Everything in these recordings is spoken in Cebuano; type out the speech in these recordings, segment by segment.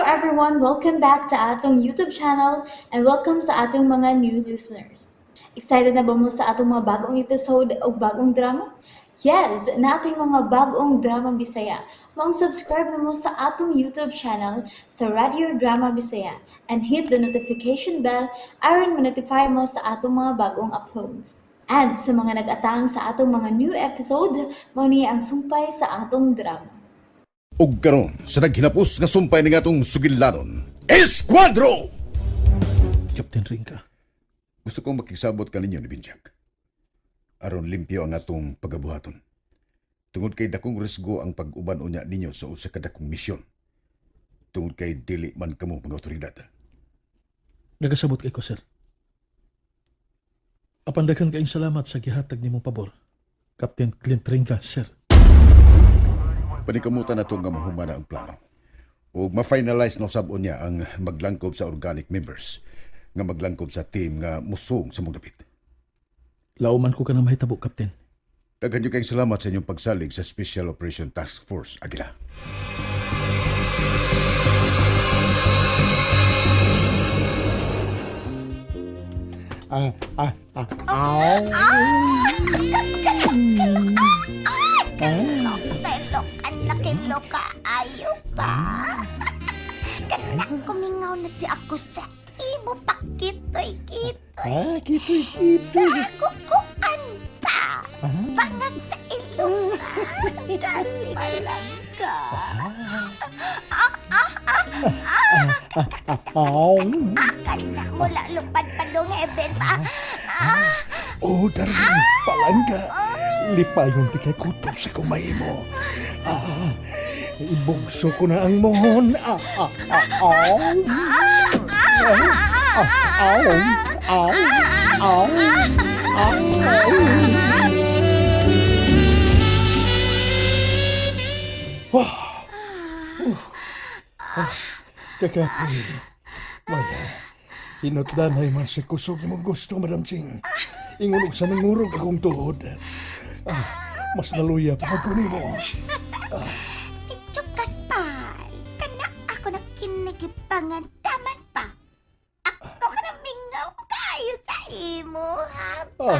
everyone! Welcome back to atong YouTube channel and welcome sa atong mga new listeners. Excited na ba mo sa atong mga bagong episode o bagong drama? Yes, nating mga bagong drama Bisaya. Maong subscribe na mo sa atong YouTube channel sa Radio Drama Bisaya and hit the notification bell aron ma-notify mo sa atong mga bagong uploads. And sa mga nag-atang sa atong mga new episode, mao ni ang sumpay sa atong drama. Ug karon sa naghinapos nga sumpay ning atong sugilanon, Esquadro! Captain Rinka. Gusto kong makisabot kaninyo ni Binjak. Aron limpyo ang atong pagabuhaton. Tungod kay dakong risgo ang pag-uban unya ninyo sa usa ka dakong misyon. Tungod kay dili man kamo mga otoridad. Nagasabot kay ko, sir. Apan daghan kayong salamat sa gihatag nimong pabor. Captain Clint Rinka, sir. Panikamutan nato nga mahumana ang plano. Ug ma-finalize no sab unya ang maglangkob sa organic members nga maglangkob sa team nga musong sa mong dapit. Lauman ko ka na mahitabo, Captain. Daghan jud kayong salamat sa inyong pagsalig sa Special Operation Task Force Agila. Ah, ah, ah, aw. Telok, anak ka, ayo pa. Kana kumingaw na si ako sa imo pakitoy kitoy. Ah, kitoy, kitoy. Sa ako kuan pa. Bangag sa ilong. Dali palangga. Aw. Kana mula lupad pa dong heaven pa. Oh, darling, palangga. Lipayon ti kay kutob sa kumay mo. Ah, ibugso ko na ang mohon. Ah, ah, ah, aw. Ah, aw, aw, aw, aw. Wah. Ah, kakapoy. Maya, hinotdanay man sa kusog imong gusto, Madam Ching. Ingunog sa nangurog akong tuhod. Ah, mas naluya pa ako nimo. Itsukas pal. Kana ako na kinigipangan taman pa. Ako ka na mingaw kayo sa imo, ha? Ah,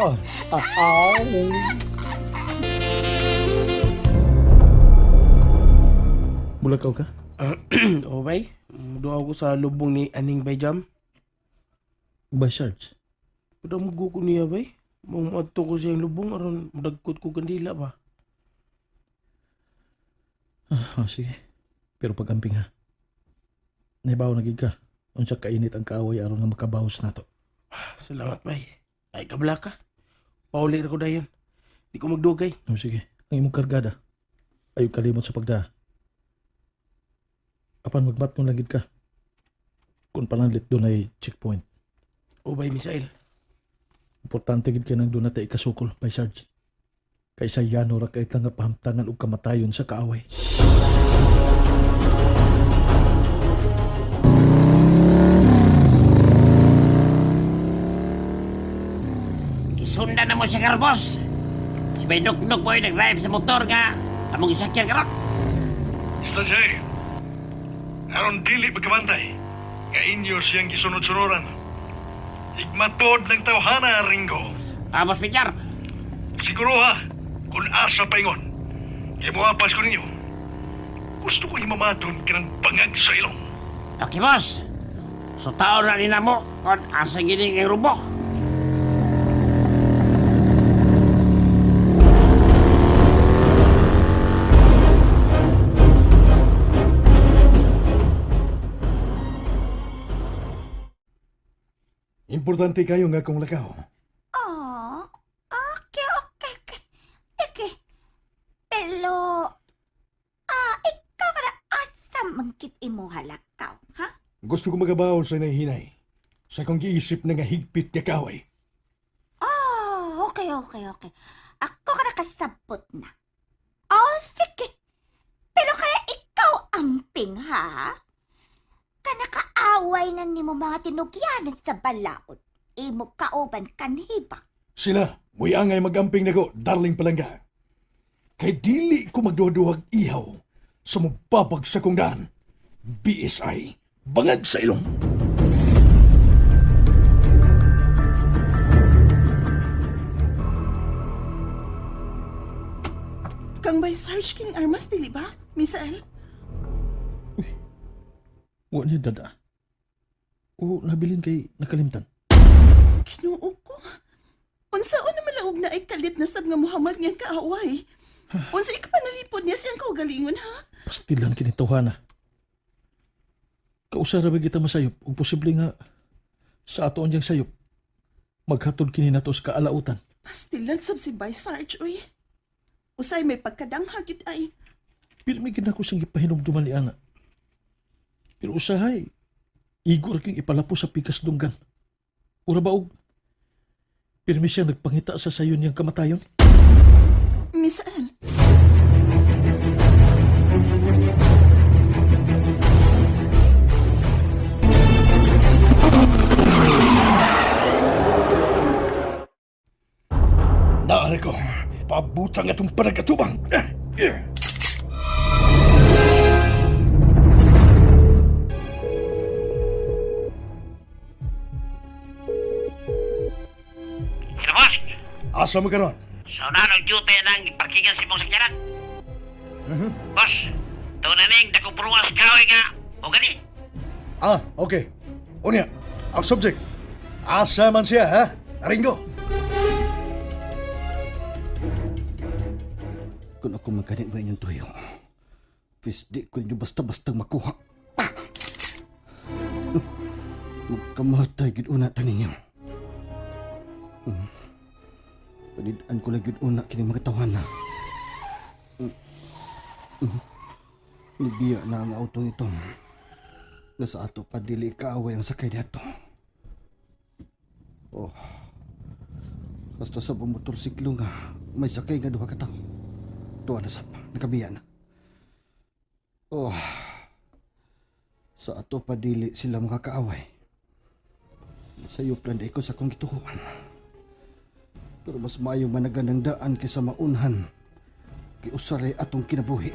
ah, ah, aw. Mulakaw ka? O bay, duha ko sa lubong ni Aning Bay Jam. Ba, Sarge? Kuda mo ko niya bay. Mamadto ko siyang lubong aron madagkot ko kandila ba. Ah, oh, sige. Pero pag-amping ha. Naibaw na gid ka. Unsa kainit ang kaaway aron nga makabawas nato. Salamat bay. Ay kabla ka. Pauli ra ko dayon. Di ko magdugay. Oh, sige. Ang imong kargada. Ayaw kalimot sa pagda. Apan magbat kung langit ka. Kung pananlit doon ay checkpoint. O bay Misael. Importante gid kay nang doon natin ikasukol, by Sarge. Kaysa yano ra kay nga pahamtangan og kamatayon sa kaaway. Isundan na mo siya karbos. Si may nuknuk mo yung nag-drive sa motor nga. Among isakyan karon. Mr. J, aron dili pagkabantay, nga inyo siyang gisunod-sunuran. Igmatod ng tawhana, Ringo. Amos Pichar. Siguro ha, kung asa paingon, kay muapas ko ninyo. Gusto ko himamaton kanang bangag sa ilong. Okay, boss. So taon na nina mo kung asa gining ang rubo. Importante kayo nga akong lakaw. Oh, okay, okay, okay. Sige. Pero, ikaw ka na asa mangkit imo halakaw, ha? Gusto ko magabaw sa hinay-hinay. Sa akong giisip na nga higpit nga kaway. Oh, okay, okay, okay. Ako ka na kasabot na. Oh, sige. Pero kaya ikaw amping, ha? Kanakaaway na nimo mga tinugyanan sa balaod. Imo kauban kanhiba. Sila, muyangay magamping nako, darling palangga. Kay dili ko magduhaduhag ihaw sa mababag sa kong daan. BSI, bangag sa ilong. Kang by Sarge King Armas, dili ba? Misael? Wa niya dada. O nabilin kay nakalimtan. Kinuo ko. Unsaon naman laog na ay kalit na sab nga Muhammad niyang kaaway? Unsa ikapanalipod niya siyang kaugalingon, ha? Pastilan kini tawhana. Kausa ra ba kita masayop ug posible nga sa ato ang sayop maghatod kini nato sa kaalautan. Pastilan sab si Bay Sarge, uy. Usay may pagkadanghag yun ay. Pirmi gid nako siyang gipahinumduman ni ana. Pero usahay, igo ra king ipalapo sa pikas dunggan. Ura ba og pirmi siya nagpangita sa sayon niyang kamatayon? Misael, Naara ko, pabutang atong panagatubang. Eh, Sino, boss? Asa mo karon? Sa una ng duty nang iparkingan si mong sakyanan. Boss, ito na ning dakong pruwas kaoy nga. O gani? Ah, okay. Unya, ang subject. Asa man siya, ha? Ringo. Kung ako magkani ba inyong tuyo, please di ko ninyo basta-basta makuha. Ah! Magkamatay gid una ta ninyo. Panidaan ko lang gid una kini mga tawana. Nibiya na ang auto nito. Nasa ato pa dili kaaway ang sakay dito. Oh. Basta sa motorsiklo nga may sakay nga duha ka tawo. Tuwa na sap, nakabiya na. Oh. Sa ato pa dili sila makakaaway. Sayop lang di ko sa akong gituhuan. Pero mas maayo managan ng daan kaysa maunhan. Kay usaray atong kinabuhi.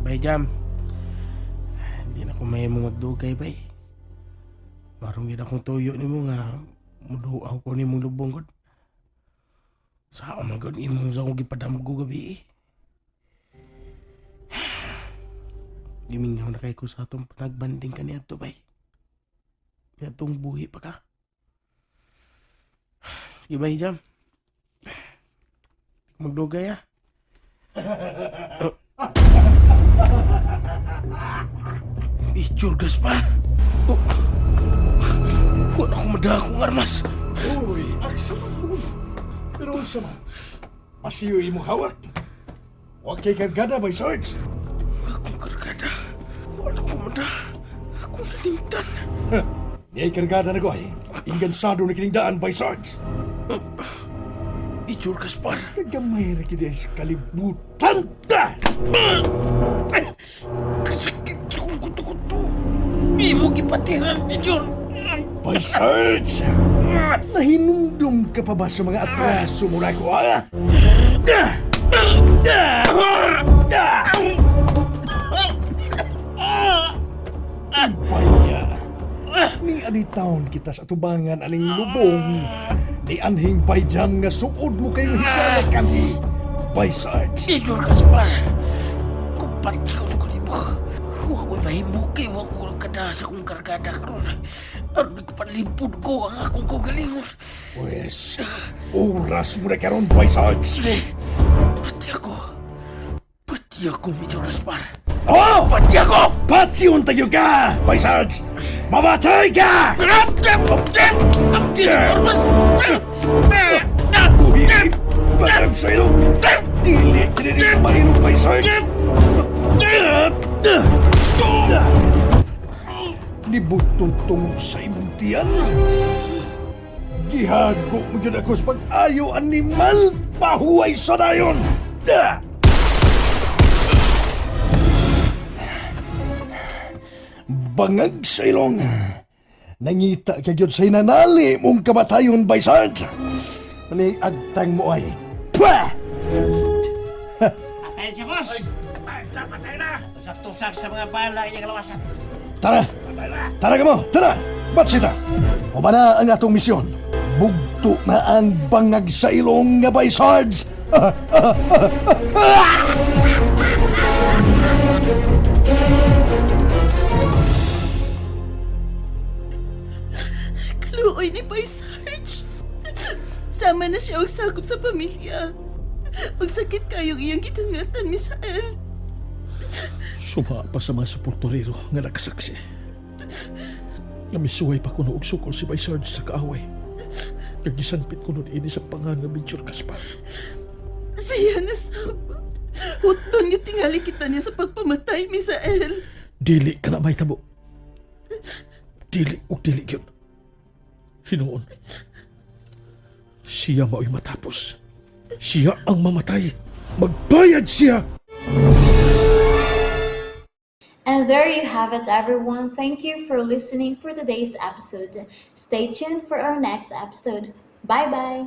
Bay Jam. Hindi na ko may mo magdugay, bay. Marong gid akong tuyo nimo nga muduaw ko nimong lubong gud. Sa man gud imong sa akong gipadamgo gabi. Eh. Gimingaw na kay ko sa atong panagbanding kaniadto, bay. Atong buhi pa ka. Sige, bay Jam. Magdugay ah. Picture Gaspar. Oh. Wala akong madakong armas. Uy, aksa man mo. Pero unsa man? Pasiyo imong hawak. Wa kay kargada by Sarge. Akong kargada. Wala akong mada. Akong nalimtan. Niay kargada na ko ay. Ingansado na kining daan by Sarge. Picture Gaspar. Kagamay ra kini sa kalibutan ta. Kasakit sa kong kuto-kuto. Di mo gipatiran, Picture. By Sarge! Nahinumdum ka pa ba sa mga atraso mo na ko, ah? Baya! Ni ani taon kita sa tubangan aning lubong. Ni anhing bayjam nga suod mo kayo higala kanhi. By Sarge! Picture Gaspar. Kumpatyon ko nimo. Wa ko'y mahimuki. Wa ko kada sa akong kargada karon. Aron ko panlimpod ko ang akong kaugalingon. Pwes, oras mo na karon, by Sarge! Pati ako. Pati ako, Major Gaspar. Oh! Pati ako! Patsion tayo ka! By Sarge! Mamatay ka! Buhi! Barang sa ilong! Dili kini sa mailong by Sarge! Nibuto tungod sa imong tiyan! Gihago mo yun ako sa pag-ayo animal! Pahuway sa dayon! Bangag sa ilong! Nangita ka gyud sa hinanali mong kamatayon, Bay Sarge. Ani agtang mo ay. Pwah! Patay siya, boss! Ay, patay na! Tusak-tusak sa mga bala iyang lawasan. Tara! Tara ka mo! Tara! Batsita! Uma na ang atong misyon. Bugto na ang bangag sa ilong nga Bay Sarge. Kaluoy ni Bay Sarge. Sama na siya og sakop sa pamilya. Og sakit kayong iyang gidangatan, Misael. Suma pa sa mga suportorero nga nakasaksi. Nga misuway pa kuno og sukol si Bay Sarge sa kaaway. Kag gisanpit kuno niini sa pangan nga Major Gaspar. Siya na sab. Hutdon nga tingali kita niya sa pagpamatay, Misael. Dili ka na mahitabo. Dili og dili gyud. Hinuon. Siya mao'y matapos. Siya ang mamatay. Magbayad siya! And there you have it, everyone. Thank you for listening for today's episode. Stay tuned for our next episode. Bye bye.